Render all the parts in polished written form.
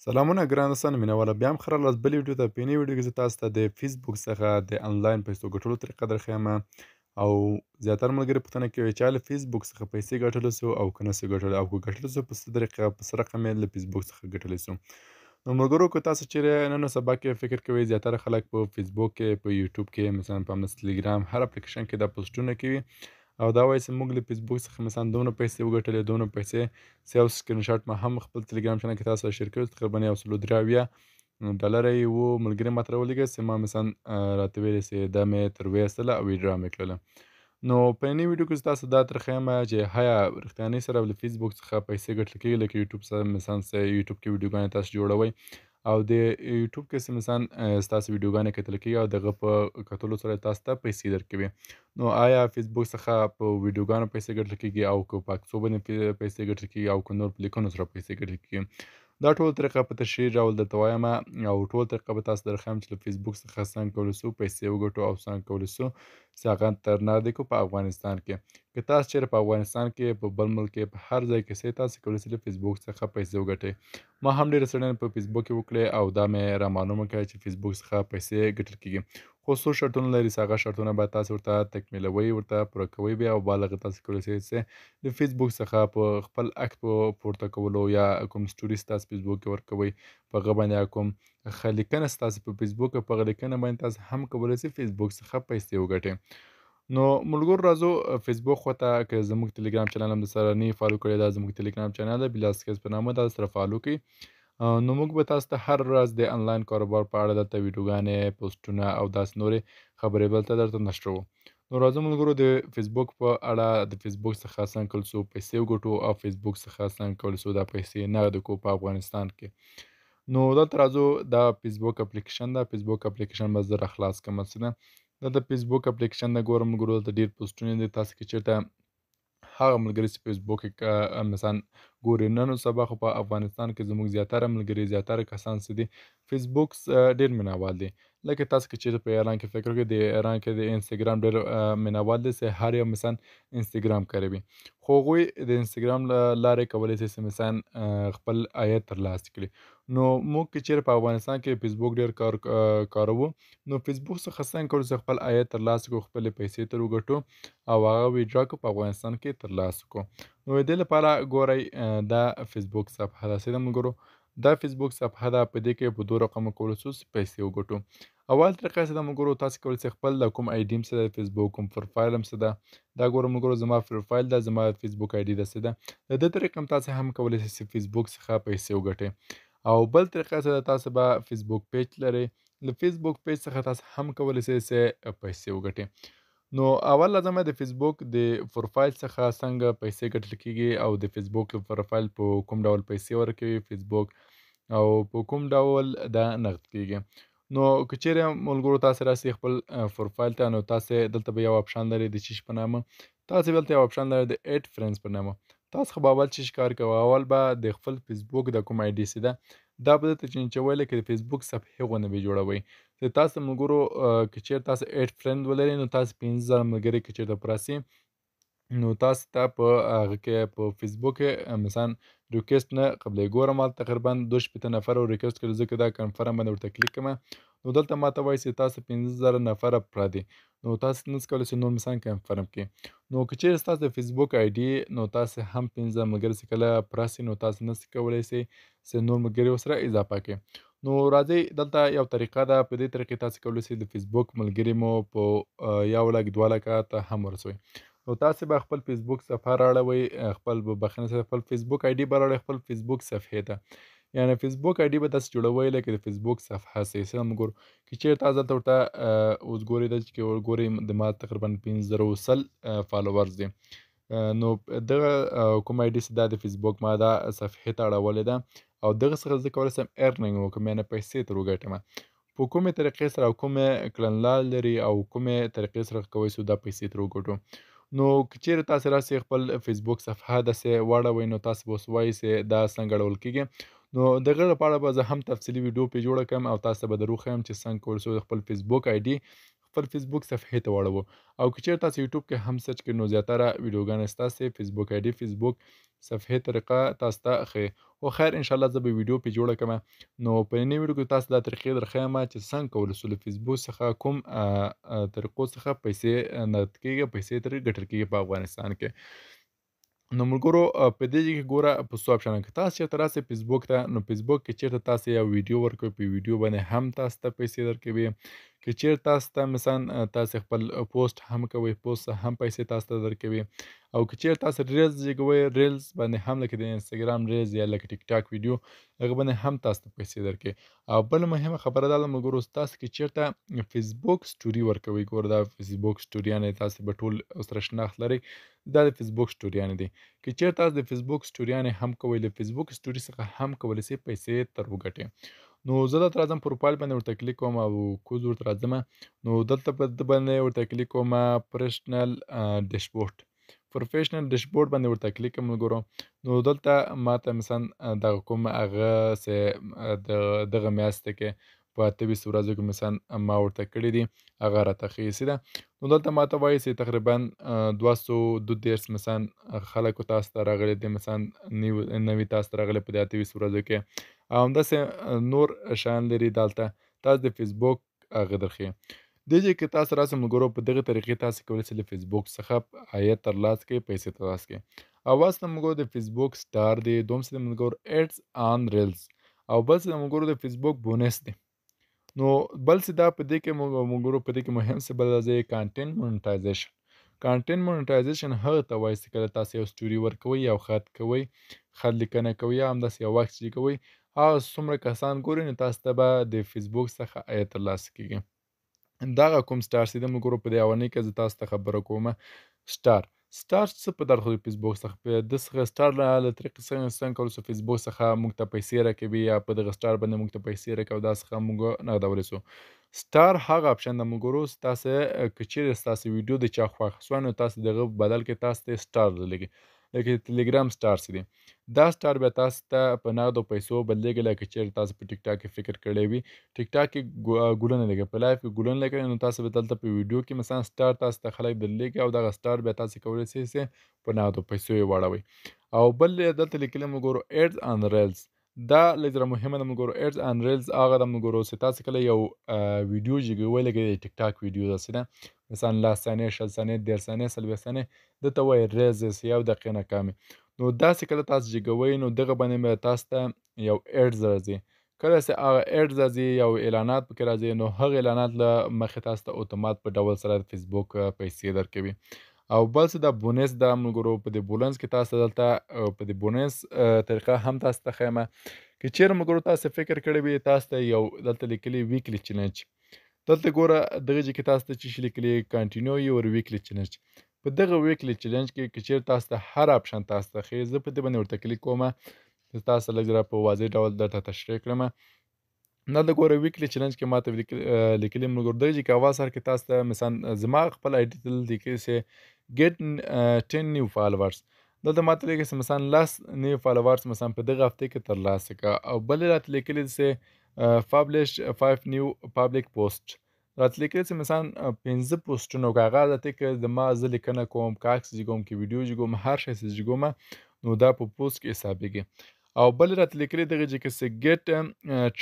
سلامونه ګران دوستانو مینواله، بیا هم ښه راغلاست بلې ویډیو ته. په نوې ویډیو کې زه تاسو ته د فیسبوک څخه د انلاین پیسو ګټلو طریقه درښیم. او زیاتره ملګري پوښتنه کوي چې له فیسبوک څخه پیسې ګټلی سو او که نه سو ګټلی، او که ګټلی سو په څه طریقه، په څه رقم یې له فیسبوک څخه ګټلی سو. نو ملګرو، که تاسو چیرې نن سبا کې فکر کوئ، زیاتره خلک په فیسبوک کې، په یوټیوب کې، مثلا په همداسې ټلګرام هر اپلیکیشن کې دا پوسټونه کوي او دا وایي چې موږ له فیسبوک څخه مثلا دومره پیسې وګټلې، دومره پیسې. یو سکرین شاټ ما هم خپل ټلګرام چینل کې تاسو سره شیر کړی، تقریبا 170 ډالره یې وو. ملګري ما ته راولېږه چې ما مثلا راته ویلې چې دا مې تر ویستله او ویډرا مې کړله. نو په نۍ ویډیو کې تاسو دا درښیم چې آیا رښتیاني سره له فیسبوک څخه پیسې ګټل کېږي، لکه یوټیوب سره، مثلا یوټیوب کې ویډیوګانې تاسو جوړوئ او د یوټیوب کې مثلا ستاسو ویډیوګانې کتل کېږي او دغه په کتلو سره تاسو ته پیسې درکوي. نو آیا فیسبوک څخه په ویډیوګانو پیسې ګټل کېږي او که په عکسو باندې پیسې ګټل کېږي او که نور په لیکنو سره پیسې ګټل کېږي؟ دا ټول طریقه په تشریح ډول درته وایم او ټول طریقه به تاسو درښیم چې له فیسبوک څخه څنګه کولی سو پیسې وګټو او څنګه کولی سو چې هغه تر نغدې کړو په افغانستان کې. که تاسو چیرې په افغانستان کې، په بل ملک کې، په هر ځای کې سئ، تاسو کولی سئ له فیسبوک څخه پیسې وګټئ. ما هم ډېرې څېړنې په فیسبوک کې وکړې او دا مې را معلومه کړه چې فیسبوک څخه پیسې ګټل کېږي، خو څو شرطونه لري چې هغه شرطونه باید تاسو ورته تکمیلوئ، ورته پوره کوئ بیا، او بالغ تاسو کولی شئ چې د فیسبوک څخه په خپل عکس په پورته کولو یا کوم سټوري ستاسو فیسبوک کې ورکوئ په هغه باندې، یا کوم ښه لیکنه ستاسو په فیسبوک په هغه لیکنه باندې تاسو هم کولی شئ فیسبوک څخه پیسې وګټئ. نو ملګرو، راځو فیسبوک خو ته. که زموږ ټلګرام چینل هم سره نه follow کړی، دا زموږ ټلګرام چینل ده بلاس کیس په نامه، دا سره follow کړئ. نو موږ به تاسو ته هر ورځ د انلاین کاروبار په اړه دلته ویډیوګانې، پوسټونه او داسې نورې خبرې بلته درته نشروو. نو راځو ملګرو، د فیسبوک په اړه، د فیسبوک څخه څنګه کولی سو پیسې وګټو او فیسبوک څخه څنګه کولی سو دا پیسې نغدې کړو په افغانستان کې. نو دلته راځو، دا فیسبوک اپلیکیشن ده. فیسبوک اپلیکیشن به زه راخلاص کړم. څه ده دا؟ د فیسبوک اپلیکیشن ده. ګورم ملګرو، دلته ډېر پوسټونه دي. تاسو که چېرته هغه ملګري چې فیسبوک کې مثلا ګوري، نن سبا خو په افغانستان کې زموږ زیاتره ملګري، زیاتره کسان چې دي، فیسبوک ډېر مینهوال دي. لکه تاسو که چېرته په ایران کې فکر وکړئ، د ایران کې د انستګرام ډېر مینهوال دي چې هر یو مثلا انستګرام کاروي، خو هغوی د انستګرام له لارې کولی شي چې مثلا خپل عاید ترلاسه کړي. نو موږ که چېرې په افغانستان کې فیسبوک ډېر کاروو، نو فیسبوک څخه څنګه کولی شو خپل عاید ترلاسه کړو، خپلې پیسې ترې وګټو او هغه ویډرا کړو، په افغانستان کې ترلاسه کړو؟ نو د دې لپاره ګورئ، دا فیسبوک صفحه ده. څه ده ملګرو؟ دا فیسبوک صفحه ده. په دې کې په دوه رقمو کولی شو چې پیسې وګټو. اول طریقه څه ده ملګرو؟ تاسو کولی شئ خپل د کوم آی ډي هم څه ده، فیسبوک کوم پروفایل هم څه ده، دا ګورم ملګرو، زما پروفایل ده، زما فیسبوک آی ډي ده، څه ده، د دې طریقې هم تاسو هم کولی شئ چې فیسبوک څخه پیسې وګټئ. او بل طریقه څه ده؟ تاسو به فیسبوک پیج لرئ، له فیسبوک پیج څخه تاسو هم کولی شئ چې پیسې وګټئ. نو اول لازمه د فیسبوک د پروفایل څخه څنګه پیسې ګټل کیږي او د فیسبوک له پروفایل په کوم ډول پیسې ورکوي فیسبوک او په کوم ډول دا نقد کیږي. نو که چیرې ملګرو تاسو راسي خپل پروفایل ته، نو تاسو دلته به یو آپشن لرئ د چیش په نامه، تاسو دلته یو آپشن لرئ د add friends په نامه. تاسو خو به اول چیش کار کوئ؟ اول به د خپل فیسبوک د کوم آی ډي سي ده، دا به دلته چینچوئ، لکه د فیسبوک صفحې غوندې به جوړوئ. چې تاسو ملګرو که چیرې تاسو add friend ولرئ، نو تاسو 5000 ملګري که چیرته پوره سي، نو تاسو ته په هغه کې په فیسبوک کې مثلا request نه قبلوي. ګورم، ما تقریبا 62 نفرو request کړی. زه که دا confirm باندې ورته کلیک کړم، نو دلته ما ته وایي چې تاسو 5000 نفره پوره دي، نو تاسو نه کولی شئ نور مثلا confirm کړئ. نو که چیرې ستاسو د فیسبوک آی ډي، نو تاسو هم 5000 ملګري چې کله پوره سي، نو تاسو نه کولی شئ چې نور ملګري ورسره اضافه کړئ. نو راځئ، دلته یو طریقه ده. په دې طریقې تاسو کولی شئ د فیسبوک ملګري مو په 1 لک، 2 لکه ته هم ورسوئ. نو تاسو به خپل فیسبوک صفحه راړوئ، خپل بخښنه سره، خپل فیسبوک آی ډي به راړوئ خپل فیسبوک صفحې ته. یعنی فیسبوک آی ډي به تاسو جوړوئ لکه د فیسبوک صفحه سي. سم ګور، که چیرې تاسو دلته ورته اوس ګورئ، دلته کې ګورئ، د ما تقریبا 5100 followers دي. نو دغه کوم آی ډي چې دا د فیسبوک ما دا صفحې ته اړولې ده او دغه څخه زه کولی شم earning وکړم، یعنی پیسې ترې وګټم. په کومې طریقې سره او کومې کړنلارې لري او کومې طریقې سره کولی شو دا پیسې ترې وګټو؟ نو که چیرې تاسو راسئ خپل فیسبوک صفحه داسې واړوئ، نو تاسو به اوس وایئ چې دا څنګه اړول کېږي. نو دغه لپاره به زه هم تفصیلي ویډیو پرې جوړه کړم او تاسو ته به در وښیم چې څنګه کولی شو خپل فیسبوک آی ډي خپل فیسبوک صفحې ته واړوو. او که چیرې تاسو یوټیوب کې هم سرچ کړئ نو زیاتره ویډیوګانې ستاسې فیسبوک آی ډي فیسبوک صفحې طریقه تاسو ته ښیي. خو خیر انشاءالله زه به ویډیو پې جوړه کړم. نو په نننۍ ویډیو کې تاسو دا طریقې در ښیم چې څنګه کولی شو له فیسبوک څخه کوم طریقو څخه پیسې نقد کېږي، پیسې ترې ګټل کېږي په افغانستان کې. نو ملګرو په دې کې ګوره په څو آپشنه کې تاسو چېرته راسئ فیسبوک ته، نو فیسبوک کې چېرته تاسو یو ویډیو ورکوئ، په ویډیو باندې هم تاسو ته پیسې درکوي. که چېرته تاسو ته مثلا تاسو خپل پوسټ هم کوئ، پوسټ هم پیسې تاسو ته درکوي. او که چېرته تاسو ریلز جګوئ، ریلز باندې هم لکه د انستګرام ریلز یا لکه ټیک ټاک ویډیو هغه باندې هم تاسو ته پیسې درکوي. او بله مهمه خبره دا ده ملګرو، تاسو که چېرته فیسبوک سټوري ورکوئ، ګوره دا فیسبوک سټوریانې تاسو به ټول سره شناخت لرئ، دا د فیسبوک سټوریانې دي. که چېرته تاسو د فیسبوک سټوریانې هم کوئ، له فیسبوک سټوري څخه هم کولی شئ پیسې تر وګټئ. نو زه دلته راځم پروفایل باندې ورته کلیک کوم او کوز ورته راځم. نو دلته په ده باندې ورته کلیک کوم، پرسنل ډیشبورډ، پروفیشنل ډیشبورډ باندې ورته کلیک کوم ملګرو. نو دلته ماته مثلا دغه کوم هغه څه د دغه میاشت کې په 28 ورځو کې مثلا ما ورته کړي دي هغه راته ښیي سي ده. نو دلته ماته وایي چې تقریبا 232 مثلا خلکو تاسو ته راغلي دي، مثلا نوي تاسو ته راغلي په دې 28 ورځو کې. او همداسې نور شیان لري. دلته تاسو د فیسبوک هغه درښیي. دې ځای کې تاسو راسئ ملګرو، په دغه طریقې تاسو کولی شئ له فیسبوک څخه عاید ترلاسه کړئ، پیسې ترلاسه کړئ. او اوس د ملګرو د فیسبوک سټار دی، دوم څه د ملګرو ایډز آن ریلز، او بل څه د ملګرو د فیسبوک بونس دی. نو بل څه دا په دې کې ملګرو په دې کې مهم څه بل راځي، کانټینټ مونټایزیشن. کانټینټ مونټایزیشن هغه ته وایي چې کله تاسو یو سټوري ورکوئ، یو خط کوئ، خط لیکنه کوئ یا همداسې یو عکس چې کوئ، هغه څومره کسان ګوري نو تاسو ته به د فیسبوک څخه عاید ترلاسه کېږي. دغه کوم سټار چې د ملګرو په دې اولنۍ کې زه تاسو ته خبره کوم، سټار څه په درد خوري فیسبوک څخه؟ په ده څخه سټار له طریقې څنګه کولی شو فیسبوک څخه موږ ته پیسې راکوي یا په دغه سټار باندې موږ ته پیسې راکوي او دا څخه موږ نغدولی شو. سټار هغه آپشن د ملګرو تاسو که چیرې ستاسو ویډیو د چا خوښ شوه نو تاسو دغه بدل کې تاسو ته سټار درلېږي، لکه ټلګرام سټار څه دي، دا سټار بیا تاسو ته په نغدو پیسو بدلېږي. لکه چیرې تاسو په ټیک ټاک کې فکر کړی وي، ټیک ټاک کې ګلونه لګوي، په لایف کې ګلونه لګوي، نو تاسو به دلته په ویډیو کې مثلا سټار تاسو ته خلک درلېږي او دغه سټار بیا تاسو کولی شئ چې په نغدو پیسو یې واړوئ. او بل دلته لیکلي ملګرو ایډز آن ریلز، دا لږ ذره مهمه ده ملګرو. ایډز آن ریلز هغه ده ملګرو چې تاسو کله یو ویډیو جګوئ، لکه د ټیک ټاک ویډیو داسې ده، مثلا 10 ثانیې، 20 ثانیې، 30 ثانیې، 40 ثانیې، ده ته وایي ریلز چې یو دقیقه نه کمې. نو داسې کله تاسو جګوئ نو دغه باندې به تاسو ته یو ایډز راځي. کله چې هغه ایډز راځي، یو اعلانات پکې راځي، نو هغه اعلانات له مخې تاسو ته اتومات په ډول سره فیسبوک پیسې درکوي. او بل څه دا بونس ده ملګرو، په دې بونس کې تاسو دلته په دې بونس طریقه هم تاسو ته ښیم. که چیرې ملګرو تاسو فکر کړی وي، تاسو ته یو دلته لیکلي ویکلی چیلنج، دلته ګوره دغه ځای کې تاسو ته چې لیکلي کانټینیو یور ویکلی چیلنج، په دغه ویکلی چیلنج کې که چیرې تاسو ته هر آپشن تاسو ته ښیي، زه په دې باندې ورته کلیک کوم، زه تاسو لږ ذره په واضح ډول درته تشریح کړم. نه د ګوره ویکلی چیلنج کې ماته لیکلي ملګرو دغه ځای کې اول سر کې تاسو ته مثلا زما خپل آی ډي دلته لیکلي چې ګیټ 10 نیو فالوورز، دلته ماته لیکلي چې مثلا 10 نیو فالوورز مثلا په دغه هفته کې ترلاسه کړه. او بل راته لیکلي چې پبلش 5 نیو پبلک پوسټ، راته لیکلي چې مثلا 5 پوسټونه وکړه. هغه راته که زما زه لیکنه کوم، که عکس جګوم، که ویډیو جګوم، هر شی چې جګوم نو دا په پوسټ کې حسابېږي. او بل راته لیکلي دغه ځای کې چې ګیټ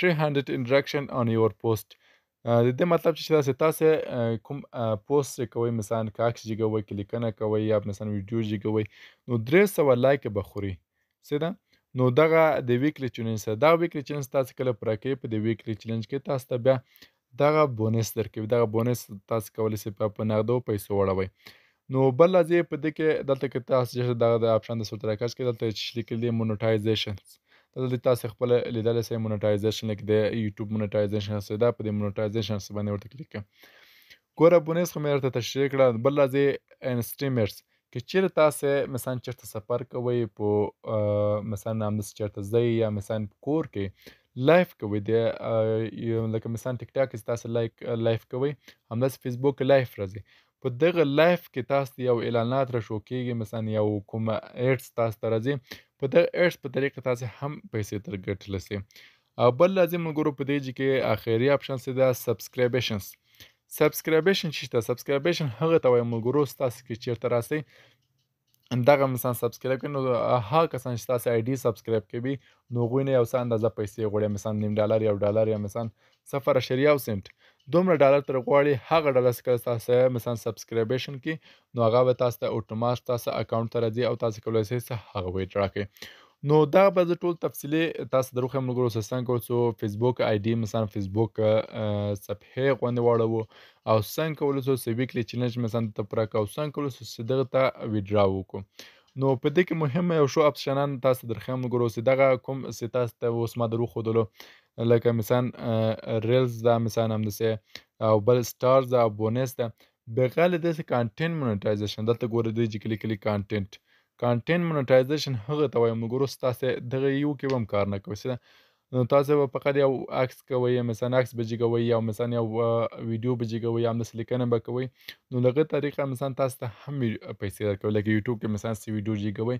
300 انټراکشن آن یور پوسټ، د دې مطلب چې داسې تاسې کوم پوسټ چې کوئ، مثلا که عکس جګوئ، که لیکنه کوئ یا مثلا ویډیو جګوئ، نو 300 لایک به خوري، څه ده؟ نو دغه د ویکلی چیلنج سره، دغه ویکلی چیلنج تاسو کله پوره کوئ، په دې ویکلی چیلنج کې تاسو ته بیا دغه بونس درکوي، دغه بونس تاسو کولی شئ په نغدو پیسو واړوئ. نو بل راځي په دې کې دلته کې تاسو چې دغه د آپشن د سره راکش کې دلته چې لیکل دي مونټایزیشن، دلته تاسو خپل لیدلی شئ مونټایزیشن، لکه د یوټیوب مونټایزیشن څه ده، په دې مونټایزیشن څه باندې ورته کلیک کړئ. ګوره بونس خو مې درته تشریح کړه. بل راځي انسټریمرز، که چیرې تاسو مثلا چېرته سفر کوئ، په مثلا همداسې چېرته ځئ یا مثلا په کور کې لایف کوئ، د لکه مثلا ټیک ټاک کې تاسو لایف کوئ، همداسې فیسبوک کې لایف راځي، په دغه لایف کې تاسو ته یو اعلانات را شو کېږي، مثلا یو کوم ایډز تاسو ته راځي، په دغه ایډز په طریقه تاسو هم پیسې تر ګټلی شئ. او بل راځي ملګرو په دې کې اخري آپشن څه ده، سبسکرایبشنز. subscription چې شته، subscription هغه ته وایم ملګرو، ستاسو کې چېرته راسئ دغه مثلا subscribe کړئ، نو هغه کسان چې ستاسو ID subscribe کوي نو هغوی نه یو څه اندازه پیسې غواړي، مثلا نیم ډالر، 1 ډالر یا مثلا 0.1 سنټ دومره ډالر تر غواړي. هغه ډالر څخه تاسو مثلا subscription کې، نو هغه به تاسو ته اتومات تاسو account ته راځي او تاسو کولای شئ هغه withdraw کړئ. نو دا به زه ټول تفصیلي تاسو دروښیم ملګرو چې څنګه کول څو فیسبوک ID مثلا فیسبوک صفحې غوندې واړوو او څنګه کولی شو چې weekly challenge مثلا ته پوره کړو او څنګه کولی شو چې دغه ته withdraw وکړو. نو په دې کې مهم یو شو option ان تاسو درښیم ملګرو چې دغه کوم چې تاسو ته اوس ما در وښودلو، لکه مثلا reels ده، مثلا همداسې او بل stars ده او bonus ده. بغیر له دې چې content monetization، دلته ګوره دوی چې لیکلي content monetization هغه ته وایم ملګرو، ستاسو دغه یو کې به هم کار نه کوي. نو تاسو به فقط یو عکس کوئ، مثلا عکس به جګوئ یا مثلا یو ویډیو به جګوئ یا همداسې لیکنه به کوئ، نو له هغه طریقه مثلا تاسو ته هم پیسې درکوي. لکه یوټیوب کې مثلا څه ویډیو جګوئ،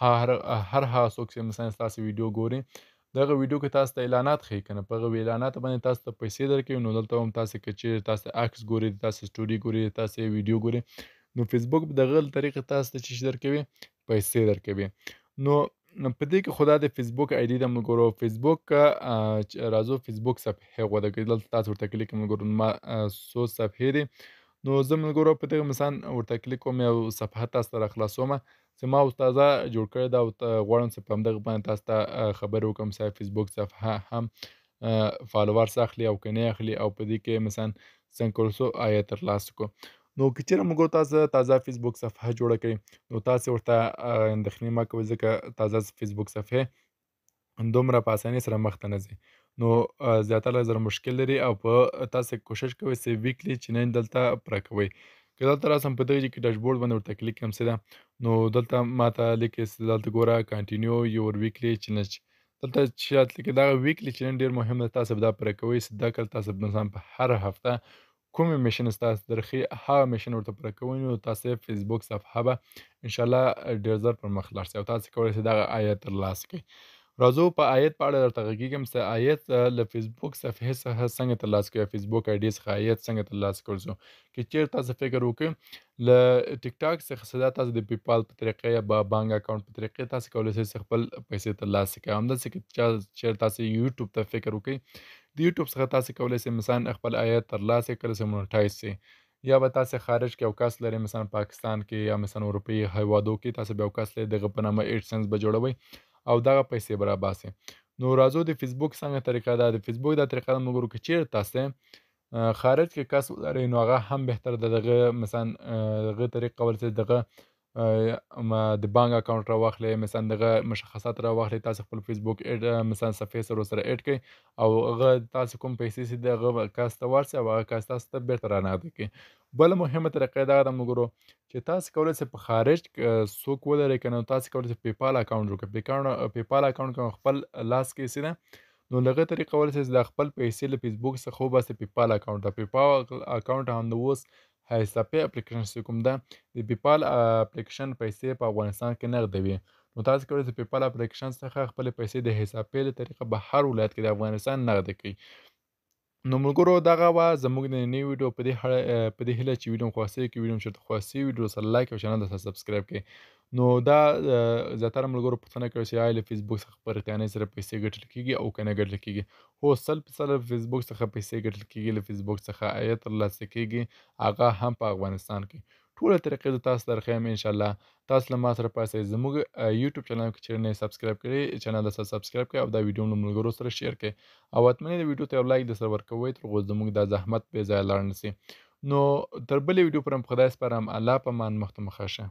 هر هر هغه څوک چې مثلا ستاسو ویډیو ګوري، دغه ویډیو کې تاسو ته اعلانات ښیي که نه، په هغه اعلاناتو باندې تاسو ته پیسې درکوي. نو دلته هم تاسو که چیرې تاسو عکس ګورئ، تاسو story ګورئ، تاسو ویډیو ګورئ، نو فیسبوک دغه طریقه تاسو ته چې درکوي پیسې درکوي. نو په دې کې خدا د فیسبوک ID د ملګرو، فیسبوک راځو فیسبوک صفحې غوره کړئ. دلته تاسو ورته کلیک ملګرو، ما څو صفحې دي، نو زه ملګرو په دغه مثلا ورته کلیک کوم، یو صفحه تاسو ته راخلاصوم چې ما اوس تازه جوړ کړی ده او غواړم چې په همدغه باندې تاسو ته خبرې وکړم چې فیسبوک صفحه هم followers اخلي او که نه اخلي او په دې کې مثلا څنګه کولای شو عاید ترلاسه کړو. نو که چېرې موږ تاسو تازه فیسبوک صفحه جوړه کړئ، نو تاسو ورته اندېښنې مه کوئ، ځکه تازه فیسبوک صفحې دومره په اسانۍ سره مخته نه ځي، نو زیاتره زره مشکل لري او په تاسو کوشش کوئ چې weekly challenge دلته پوره کوئ. که دلته راسم په دغه کې dashboard باندې ورته کلیک کړم سیده، نو دلته ماته لیکي چې دلته ګوره continue your weekly challenge. دلته چې لیکي دغه weekly challenge ډېر مهم دی، تاسو به دا پوره کوئ چې دا کله تاسو مثلا په هره هفته کومې mission ستاسو درښي هغه mission ورته پوره کوئ، نو تاسو فیسبوک صفحه به انشاءالله ډېر زر پر مخ لاړ شي او تاسو کولی شئ دغه عاید ترلاسه کړئ. راځو په عاید په اړه درته غږېږم چې عاید له فیسبوک صفحې څخه څنګه ترلاسه کړو یا فیسبوک ID څخه عاید څنګه ترلاسه کړو. شو که چېرې تاسو فکر وکړئ له ټیک ټاک څخه ساده تاسو د PayPal په طریقې یا بانک account په طریقې تاسو کولی شئ چې خپل پیسې ترلاسه کړئ. همداسې که چېرې تاسو یوټیوب ته فکر وکړئ، د یوټیوب څخه تاسو کولی شئ مثلا خپل عاید ترلاسه کړئ چې monetize شي، یا به تاسو خارج کې یو کس لرئ، مثلا پاکستان کې یا مثلا اروپایي هیوادو کې تاسو به یو کس لرئ، دغه په نامه AdSense به جوړوئ او دغه پیسې به راباسئ. نو راځو د فیسبوک څنګه طریقه ده. د فیسبوک دا طریقه ده ملګرو، که چېرې تاسو خارج کې کس ولرئ نو هغه هم بهتر ده، دغه مثلا دغه طریقه کولی شئ دغه د بانک account راواخلئ، مثلا دغه مشخصات راواخلئ، تاسو خپل فیسبوک add مثلا صفحې سره ورسره add کړئ او هغه تاسو کوم پیسې چې دغه کس ته ورسي او هغه کس تاسو ته بیرته رانغدي کړي. بله مهمه طریقه دا ده ملګرو چې تاسو کولی شئ په خارج څوک ولرئ که نه، تاسو کولی شئ PayPal account جوړ کړئ. PayPal account که خپل لاس کې سي ده، نو له هغه طریقه کولی شئ چې د خپل پیسې له فیسبوک څخه وباسئ PayPal account ته. PayPal account هم د اوس حسابي اپلیکیشن چې کوم ده، د PayPal application پیسې په افغانستان کې نغدوي، نو تاسو کولی شئ PayPal application څخه خپلې پیسې د حساب پې له طریقه به هر ولایت کې د افغانستان نغدې کړئ. نو ملګرو دغه وه زموږ د نننۍ ویډیو. په دې هیله چې ویډیو مو خوښه شوې. که ویډیو مو چېرته خوښه شوې، ویډیو سره like او channel سره subscribe کړئ. نو دا زیاتره ملګرو پوښتنه کوي چې آیا له فیسبوک څخه په رښتیانۍ سره پیسې ګټل کېږي او که نه ګټل کېږي؟ هو، 100% له فیسبوک څخه پیسې ګټل کېږي، له فیسبوک څخه عاید ترلاسه کېږي، هغه هم په افغانستان کې. ټوله طریقې زه تاسو ته درښیم. انشاءالله تاسو له ما سره پاتې زموږ یوټیوب channel کې چېرې نه subscribe کړئ، channel درسره subscribe کړئ او دا ویډیو له ملګرو سره share کړئ او حتماً د ویډیو ته یو like درسره ورکوئ تر څو زموږ دا زحمت بې ځایه لاړ نه سي. نو تر بلې ویډیو پورې په خدای سپارم. الله په امان. مخ ته مخه شه.